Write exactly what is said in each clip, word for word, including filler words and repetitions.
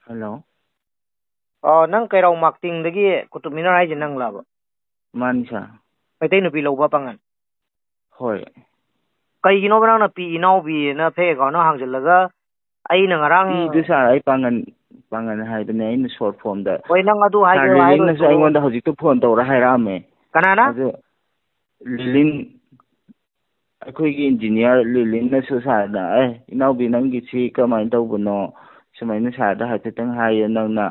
Hello. ꯑꯣ, ꯅꯪ ꯀꯩꯔꯥꯎ ꯃꯥꯛꯇꯤꯡꯗꯒꯤ ꯀꯨꯇꯨꯕ ꯃꯤꯅꯔ ꯍꯥꯏꯁꯦ ꯅꯪꯂꯕ? ꯃꯥꯅꯤ, ꯁꯥꯔ꯫ ꯃꯩꯇꯩ ꯅꯨꯄꯤ ꯂꯧꯕ ꯄꯥꯡꯒꯜ? ꯍꯣꯏ꯫ ꯀꯩꯒꯤꯅꯣꯕ ꯅꯪꯅ ꯄꯤ ꯏꯅꯥꯎꯕꯤꯅ fake account ꯑꯃ ꯍꯥꯡꯖꯤꯜꯂꯒ? ꯑꯩꯅ ꯉꯔꯥꯡ ꯄꯤꯗꯨ, ꯁꯥꯔ, ꯑꯩ ꯄꯥꯡꯒꯜ, ꯄꯥꯡꯒꯜ ꯍꯥꯏꯕꯅꯦ, ꯑꯩꯅ short form ꯗ꯫ ꯍꯣꯏ, ꯅꯪ ꯑꯗꯨ ꯁꯥꯔ ꯍꯥꯏꯒꯦꯔꯥ ꯂꯤꯂꯤꯡꯅꯁꯨ ꯍꯥꯏꯔꯣꯏꯗ꯭ꯔꯣ? ꯑꯩꯉꯣꯟꯗ ꯍꯧꯖꯤꯛꯇ phone ꯇꯧꯔ ꯍꯥꯏꯔꯛꯑꯝꯃꯦ꯫ ꯀꯅꯥꯅ? ꯑꯗꯨ ꯂꯤꯂꯤꯡ, ꯑꯩꯈꯣꯏꯒꯤ engineer ꯂꯤꯂꯤꯡꯅꯁꯨ ꯁꯥꯔꯗ, "ꯑꯦ, ꯏꯅꯥꯎꯕꯤ, ꯅꯪꯒꯤꯁꯤ ꯀꯃꯥꯏꯅ ꯇꯧꯕꯅꯣ? ꯁꯨꯃꯥꯏꯅ ꯁꯥꯔꯗ ꯍꯥꯏꯐꯦꯠꯇꯪ ꯍꯥꯏꯌꯣ, ꯅꯪꯅ,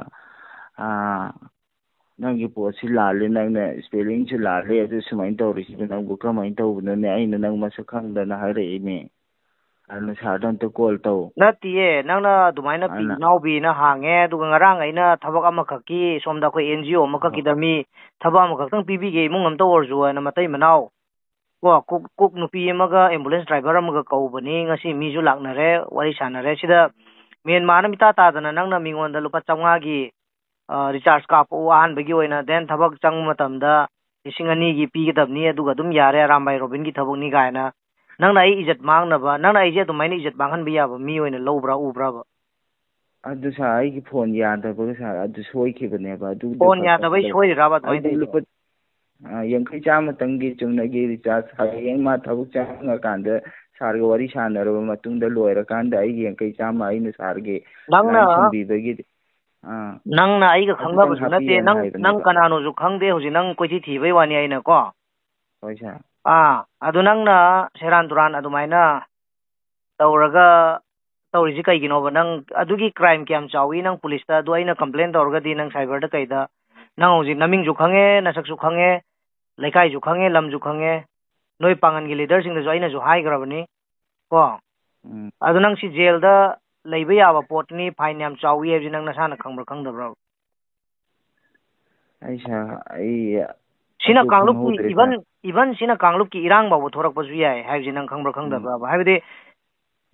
ꯑꯥ, ꯅꯪꯒꯤ ꯄꯣꯠꯁꯤ ꯂꯥꯜꯂꯦ, ꯅꯪꯅ spelling ꯁꯨ ꯂꯥꯜꯂꯦ, ꯑꯗꯨ ꯁꯨꯃꯥꯏꯅ ꯇꯧꯔꯤꯁꯤꯕꯨ ꯅꯪꯕꯨ ꯀꯃꯥꯏꯅ ꯇꯧꯕꯅꯣꯅꯦ? ꯑꯩꯅ ꯅꯪ ꯃꯁꯛ ꯈꯪꯗꯅ ꯍꯥꯏꯔꯛꯏꯅꯦ꯫ ꯑꯗꯨꯅ ꯁꯥꯔꯗ ꯑꯝꯇ call ꯇꯧ"꯫ ꯅꯠꯇꯤꯌꯦ, ꯅꯪꯅ ꯑꯗꯨꯃꯥꯏꯅ ꯄꯤ ꯑꯗꯨꯅ ꯏꯅꯥꯎꯕꯤꯅ ꯍꯥꯡꯉꯦ, ꯑꯗꯨꯒ ꯉꯔꯥꯡ ꯑꯩꯅ ꯊꯕꯛ ꯑꯃꯈꯛꯀꯤ ꯁꯣꯝꯗ ꯑꯩꯈꯣꯏ N G O ꯑꯃꯈꯛꯀꯤꯗ ꯃꯤ ꯊꯕꯛ ꯑꯃꯈꯛꯇꯪ ꯄꯤꯕꯤꯒꯦ, ꯏꯃꯨꯡ ꯑꯃꯇ ꯑꯣꯏꯔꯁꯨ ꯍꯥꯏꯅ ꯃꯇꯩ ꯃꯅꯥꯎ ꯀꯣ, cook, cook ꯅꯨꯄꯤ ꯑꯃꯒ ambulance driver ꯑꯃꯒ ꯀꯧꯕꯅꯤ꯫ ꯉꯁꯤ ꯃꯤꯁꯨ ꯂꯥꯛꯅꯔꯦ, ꯋꯥꯔꯤ ꯁꯥꯟꯅꯔꯦ꯫ ꯁꯤꯗ ꯃꯦꯟ ꯃꯥꯟ ꯑꯃ ꯏꯇꯥ ꯇꯥꯗꯅ ꯅꯪꯅ ꯃꯤꯉꯣꯟꯗ ꯂꯨꯄꯥ ꯆꯥꯝꯃꯉꯥꯒꯤ, ꯑ, recharge ꯀꯥꯞꯄꯛꯎ ꯑꯍꯥꯟꯕꯒꯤ ꯑꯣꯏꯅ, then ꯊꯕꯛ ꯆꯪꯕ ꯃꯇꯝꯗ ꯂꯤꯁꯤꯡ ꯑꯅꯤꯒꯤ ꯄꯤꯒꯗꯕꯅꯤ, ꯑꯗꯨꯒ ꯑꯗꯨꯝ ꯌꯥꯔꯦ, ꯑꯔꯥꯝꯕꯥꯏ ꯔꯣꯕꯤꯟꯒꯤ ꯊꯕꯛꯅꯤ ꯀꯥꯏꯅ꯫ ꯅꯪꯅ ꯑꯩ ꯏꯖꯠ ꯃꯥꯡꯅꯕ, ꯅꯪꯅ ꯑꯩꯁꯦ ꯑꯗꯨꯃꯥꯏꯅ ꯏꯖꯠ ꯃꯥꯡꯍꯟꯕ ꯌꯥꯕ ꯃꯤ ꯑꯣꯏꯅ ꯂꯧꯕ꯭ꯔꯥ, ꯎꯕ꯭ꯔꯥꯕ? ꯑꯗꯨ ꯁꯥꯔ, ꯑꯩꯒꯤ phone ꯌꯥꯗꯕꯒ ꯁꯥꯔ, ꯑꯗꯨ ꯁꯣꯏꯈꯤꯕꯅꯦꯕ꯫ ꯑꯗꯨꯒꯤꯗꯣ phone ꯌꯥꯗꯕꯩ ꯄꯩꯁꯥꯗꯣ ꯁꯣꯏꯔꯤꯔꯕ ꯑꯗꯨꯃꯥꯏꯅ ꯑꯩꯗꯤ ꯇꯧꯔꯤꯗꯣ? ꯂꯨꯄꯥ, ꯑ, ꯌꯥꯡꯈꯩ ꯆꯥꯝꯃꯇꯪꯒꯤ ꯆꯨꯝꯅꯒꯤ recharge, ꯍꯌꯦꯡ ꯃꯥ ꯊꯕꯛ ꯆꯪꯉꯀꯥꯟꯗ ꯁꯥꯔꯒ ꯋꯥꯔꯤ ꯁꯥꯟꯅꯔꯕ ꯃꯇꯨꯡꯗ, ꯂꯣꯏꯔꯀꯥꯟꯗ ꯑꯩꯒꯤ ꯌꯥꯡꯈꯩ ꯆꯥꯝꯃ ꯑꯩꯅ ꯁꯥꯔꯒꯤ ꯅꯪꯅ, line ꯁꯤꯟꯕꯤꯕꯒꯤꯗꯤ, ꯑꯥ, ꯅꯪꯅ ꯑꯩꯒ ꯑꯗꯨꯇꯪ ꯈꯪꯅꯕꯁꯨ ꯅꯠꯇꯦ, ꯍꯥꯞꯄꯤꯌꯣꯅ ꯅꯪ, ꯅꯪ ꯍꯥꯏꯕꯅꯦꯕ꯫ ꯀꯅꯥꯅꯣꯁꯨ ꯈꯪꯗꯦ, ꯍꯧꯖꯤꯛ ꯅꯪ ꯀꯣꯏꯊꯤ ꯊꯤꯕꯩ ꯋꯥꯅꯤ ꯑꯩꯅ ꯀꯣ꯫ ꯍꯣꯏ ꯁꯥꯔ꯫ ꯑꯥ, ꯑꯗꯨ ꯅꯪꯅ ꯁꯦꯔꯥꯟ ꯇꯨꯔꯥꯟ ꯑꯗꯨꯃꯥꯏꯅ ꯇꯧꯔꯒ ꯇꯧꯔꯤꯁꯤ ꯀꯩꯒꯤꯅꯣꯕ? ꯅꯪ ꯑꯗꯨꯒꯤ crime ꯀꯌꯥꯝ ꯆꯥꯎꯏ? ꯅꯪ police ꯇ ꯑꯗꯨ ꯑꯩꯅ complain ꯇꯧꯔꯒꯗꯤ, ꯅꯪ cyber ꯗ ꯀꯩꯗ, ꯅꯪ ꯍꯧꯖꯤꯛ ꯅꯃꯤꯡꯁꯨ ꯈꯪꯉꯦ, ꯅꯁꯛꯁꯨ ꯈꯪꯉꯦ, ꯂꯩꯀꯥꯏꯁꯨ ꯈꯪꯉꯦ, ꯂꯝꯁꯨ ꯈꯪꯉꯦ, ꯅꯣꯏ ꯄꯥꯡꯒꯜꯒꯤ leader ꯁꯤꯡꯗꯁꯨ ꯑꯩꯅꯁꯨ ꯍꯥꯏꯈ꯭ꯔꯕꯅꯤ ꯀꯣ꯫ ꯎꯝ꯫ ꯑꯗꯨ ꯅꯪ ꯁꯤ jail ꯗ ꯂꯩꯕ ꯌꯥꯕ ꯄꯣꯠꯅꯤ, fine ꯌꯥꯝ ꯆꯥꯎꯏ ꯍꯥꯏꯕꯁꯤ ꯅꯪ ꯅꯁꯥꯅ ꯈꯪꯕ꯭ꯔꯥ ꯈꯪꯗꯕ꯭ꯔꯥ? ꯑꯩ ꯁꯥꯔ, ꯑꯩ ꯁꯤꯅ ꯑꯗꯨ ꯀꯥꯡꯂꯨꯞꯀꯤ, ꯈꯪꯍꯧꯗ꯭ꯔꯦ even, ꯁꯥꯔ꯫ Even ꯁꯤꯅ ꯀꯥꯡꯂꯨꯞꯀꯤ ꯏꯔꯥꯡ ꯐꯥꯎꯕ ꯊꯣꯔꯛꯄꯁꯨ ꯌꯥꯏ ꯍꯥꯏꯕꯁꯤ ꯅꯪ ꯈꯪꯕ꯭ꯔꯥ ꯎꯝ꯫ ꯈꯪꯗꯕ꯭ꯔꯥꯕ? ꯍꯥꯏꯕꯗꯤ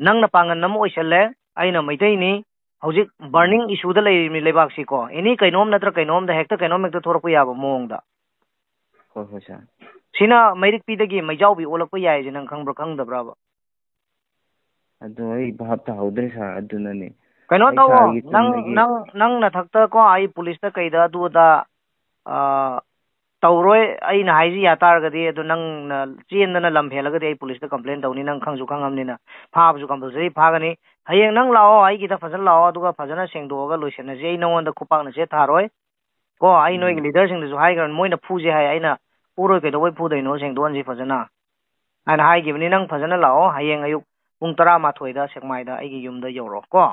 ꯅꯪꯅ ꯄꯥꯡꯒꯟ ꯑꯃ ꯑꯣꯏꯁꯜꯂꯦ, ꯑꯩꯅ ꯃꯩꯇꯩꯅꯤ, ꯍꯧꯖꯤꯛ ꯎꯝ꯫ Burning issue ꯗ ꯂꯩꯔꯤꯕꯅꯤ ꯂꯩꯕꯥꯛꯁꯤꯀꯣ, any ꯀꯩꯅꯣꯝ ꯅꯠꯇ꯭ꯔ ꯀꯩꯅꯣꯝꯗ ꯍꯦꯛꯇ ꯀꯩꯅꯣꯝ ꯍꯦꯛꯇ ꯊꯣꯔꯛꯄ ꯌꯥꯕ ꯃꯑꯣꯡꯗ꯫ ꯍꯣꯏ, ꯍꯣꯏ, ꯁꯥꯔ꯫ ꯁꯤꯅ ꯃꯩꯔꯤꯛꯄꯤꯗꯒꯤ ꯃꯩꯖꯥꯎꯕꯤ ꯑꯣꯜꯂꯛꯄ ꯌꯥꯏꯁꯦ ꯅꯪ ꯈꯪꯕ꯭ꯔꯥ ꯈꯪꯗꯕ꯭ꯔꯥꯕ? ꯑꯗꯨ ꯑꯩ ꯚꯥꯞ ꯇꯥꯍꯧꯗ꯭ꯔꯦ ꯁꯥꯔ, ꯑꯗꯨꯅꯅꯦ꯫ ꯀꯩꯅꯣ ꯑꯩ ꯇꯧꯋꯣ, ꯁꯥꯔꯒꯤ ꯅꯪ, ꯆꯨꯝꯅꯒꯤ ꯅꯪ, ꯅꯪ ꯅꯊꯛꯇ ꯀꯣ, ꯑꯩ ꯄꯨꯂꯤꯁꯇ ꯀꯩꯗ ꯑꯗꯨ ꯑꯗꯥ, ꯑ, ꯇꯧꯔꯣꯏ, ꯑꯩꯅ ꯍꯥꯏꯁꯤ ꯌꯥ ꯇꯥꯔꯒꯗꯤ, ꯑꯗꯨ ꯅꯪꯅ ꯆꯦꯟꯗꯅ ꯂꯝ ꯍꯦꯜꯂꯒꯗꯤ ꯑꯩ ꯄꯨꯂꯤꯁꯇ complain ꯇꯧꯅꯤ, ꯅꯪ ꯈꯪꯁꯨ ꯈꯪꯉꯕꯅꯤꯅ꯫ ꯐꯥꯕꯁꯨ compulsory ꯐꯥꯒꯅꯤ꯫ ꯍꯌꯦꯡ ꯅꯪ ꯂꯥꯛꯑꯣ, ꯑꯩꯒꯤꯗ ꯐꯖꯅ ꯂꯥꯛꯑꯣ, ꯑꯗꯨꯒ ꯐꯖꯅ ꯁꯦꯡꯗꯣꯛꯑꯒ ꯂꯣꯏꯁꯤꯟꯅꯁꯤ꯫ ꯑꯩ ꯅꯉꯣꯟꯗ ꯈꯨꯄꯥꯛꯅ ꯆꯦꯠ ꯊꯥꯔꯣꯏ ꯀꯣ, ꯑꯩ ꯅꯣꯏꯒꯤ ꯎꯝ꯫ Leaderꯁꯤꯡꯗꯁꯨ ꯍꯥꯏꯈ꯭ꯔꯕꯅꯤ, ꯃꯣꯏꯅ ꯐꯨꯁꯦ ꯍꯥꯏ, ꯑꯩꯅ ꯐꯨꯔꯣꯏ, ꯀꯩꯗꯧꯕꯩ ꯐꯨꯗꯣꯏꯅꯣ, ꯁꯦꯡꯗꯣꯛꯍꯟꯁꯤ ꯐꯖꯅ ꯍꯥꯏꯅ ꯍꯥꯏꯈꯤꯕꯅꯤ꯫ ꯅꯪ ꯐꯖꯅ ꯂꯥꯛꯑꯣ, ꯍꯌꯦꯡ ꯑꯌꯨꯛ ꯄꯨꯡ ꯇꯔꯥꯃꯥꯊꯣꯏꯗ ꯁꯦꯛꯃꯥꯏꯗ ꯑꯩꯒꯤ ꯌꯨꯝꯗ ꯌꯧꯔꯛꯑꯣ ꯀꯣ꯫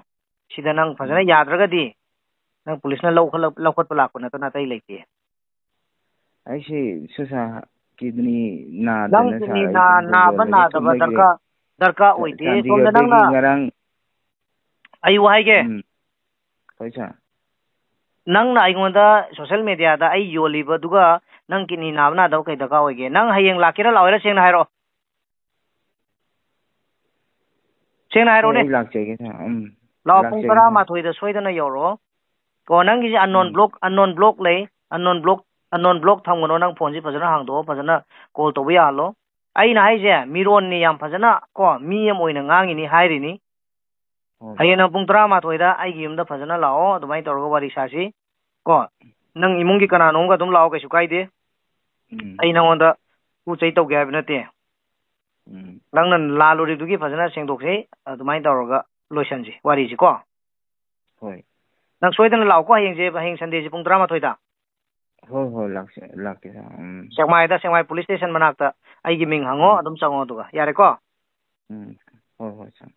ꯁꯤꯗ ꯅꯪ ꯐꯖꯅ ꯎꯝ꯫ ꯌꯥꯗ꯭ꯔꯒꯗꯤ ꯅꯪ ꯄꯨꯂꯤꯁꯅ ꯂꯧꯈꯠꯂ-, ꯂꯧꯈꯠꯄ ꯂꯥꯛꯄ ꯅꯠꯇꯅ ꯑꯇꯩ ꯂꯩꯇꯦ꯫ ꯑꯩꯁꯦ ꯁꯨꯁꯥ ꯀꯤꯗꯅꯤ ꯅꯪ ꯅꯥꯗꯅ ꯁꯥꯔ, ꯀꯤꯗꯅꯤ ꯑꯩ ꯅꯥ-, ꯁꯨꯝ ꯅꯥꯕ ꯌꯣꯜꯂꯦ, ꯅꯥꯗꯕ ꯁꯨꯝꯕꯒꯤ ꯗꯔꯀꯥꯔ, ꯗꯔꯀꯥꯔ ꯆ-, ꯑꯣꯏꯗꯦ꯫ ꯁꯣꯝꯗ ꯆꯥꯟꯗꯤꯒꯔꯗꯒꯤ ꯅꯪꯅ, ꯉꯔꯥꯡ ꯑꯩ ꯋꯥ ꯍꯥꯏꯒꯦ꯫ ꯎꯝ꯫ ꯍꯣꯏ ꯁꯥꯔ꯫ ꯅꯪꯅ ꯑꯩꯉꯣꯟꯗ social mediaꯗ ꯑꯩ ꯌꯣꯜꯂꯤꯕꯗꯨꯒ ꯅꯪ ꯀꯤꯗꯅꯤ ꯅꯥꯕ ꯅꯥꯗꯕ ꯀꯩ ꯗꯔꯀꯥꯔ ꯑꯣꯏꯒꯦ? ꯅꯪ ꯍꯌꯦꯡ ꯂꯥꯛꯀꯦꯔꯥ ꯂꯥꯛꯑꯣꯏꯔꯥ ꯁꯦꯡꯅ ꯍꯥꯏꯔꯛꯑꯣ꯫ ꯁꯦꯡꯅ ꯍꯣꯏ, ꯍꯥꯏꯔꯛꯑꯣꯅꯦ꯫ ꯑꯩ ꯂꯥꯛꯆꯒꯦ ꯁꯥꯔ꯫ ꯎꯝ꯫ ꯂꯥꯛꯑꯣ, ꯄꯨꯡ ꯂꯥꯛꯆꯒꯦ ꯁꯥꯔ꯫ ꯇꯔꯥꯃꯥꯊꯣꯏꯗ ꯁꯣꯏꯗꯅ ꯌꯧꯔꯛꯑꯣ꯫ ꯀꯣ, ꯅꯪꯒꯤꯁꯦ unknown ꯎꯝ꯫ Block, unknown block ꯂꯩ꯫ Unknown block, unknown block ꯊꯝꯒꯅꯣ, ꯅꯪ phoneꯁꯤ ꯐꯖꯅ ꯍꯥꯡꯗꯣꯛꯑꯣ, ꯐꯖꯅ call ꯇꯧꯕ ꯌꯥꯍꯜꯂꯣ꯫ ꯑꯩꯅ ꯍꯥꯏꯁꯦ ꯃꯤꯔꯣꯟꯅꯤ, ꯌꯥꯝ ꯐꯖꯅ ꯀꯣ, ꯃꯤ ꯑꯃ ꯑꯣꯏꯅ ꯉꯥꯡꯉꯤꯅꯤ ꯍꯥꯏꯔꯤꯅꯤ꯫ ꯍꯣꯏ꯫ ꯍꯌꯦꯡ ꯅꯪ ꯄꯨꯡ ꯇꯔꯥꯃꯥꯊꯣꯏꯗ ꯑꯩꯒꯤ ꯌꯨꯝꯗ ꯐꯖꯅ ꯂꯥꯛꯑꯣ, ꯑꯗꯨꯃꯥꯏꯅ ꯇꯧꯔꯒ ꯋꯥꯔꯤ ꯁꯥꯁꯤ ꯀꯣ꯫ ꯅꯪ ꯏꯃꯨꯡꯒꯤ ꯀꯅꯥꯅꯣꯝꯒ ꯑꯗꯨꯝ ꯂꯥꯛꯑꯣ, ꯀꯩꯁꯨ ꯀꯥꯏꯗꯦ꯫ ꯎꯝ꯫ ꯑꯩ ꯅꯉꯣꯟꯗ ꯄꯣꯠ ꯆꯩ ꯇꯧꯒꯦ ꯍꯥꯏꯕ ꯅꯠꯇꯦ꯫ ꯎꯝ꯫ ꯅꯪꯅ ꯂꯥꯜꯂꯨꯔꯤꯗꯨꯒꯤ ꯐꯖꯅ ꯁꯦꯡꯗꯣꯛꯁꯤ, ꯑꯗꯨꯃꯥꯏꯅ ꯇꯧꯔꯒ ꯂꯣꯏꯁꯟꯁꯤ ꯋꯥꯔꯤꯁꯤ ꯀꯣ꯫ ꯍꯣꯏ꯫ ꯅꯪ ꯁꯣꯏꯗꯅ ꯂꯥꯛꯑꯣꯀꯣ ꯍꯌꯦꯡꯁꯦ, ꯍꯌꯦꯡ Sundayꯁꯦ ꯄꯨꯡ ꯇꯔꯥꯃꯥꯊꯣꯏꯗ꯫ ꯍꯣꯏ, ꯍꯣꯏ, ꯂꯥꯛꯆ-, ꯂꯥꯛꯀꯦ ꯁꯥꯔ꯫ ꯎꯝ꯫ ꯁꯦꯛꯃꯥꯏꯗ, ꯁꯦꯛꯃꯥꯏ police station ꯃꯅꯥꯛꯇ ꯑꯩꯒꯤ ꯃꯤꯡ ꯍꯪꯉꯣ, ꯎꯝ꯫ ꯑꯗꯨꯝ ꯆꯪꯉꯣ, ꯑꯗꯨꯒ ꯌꯥꯔꯦꯀꯣ? ꯎꯝ꯫ ꯍꯣꯏ, ꯍꯣꯏ, ꯁꯥꯔ꯫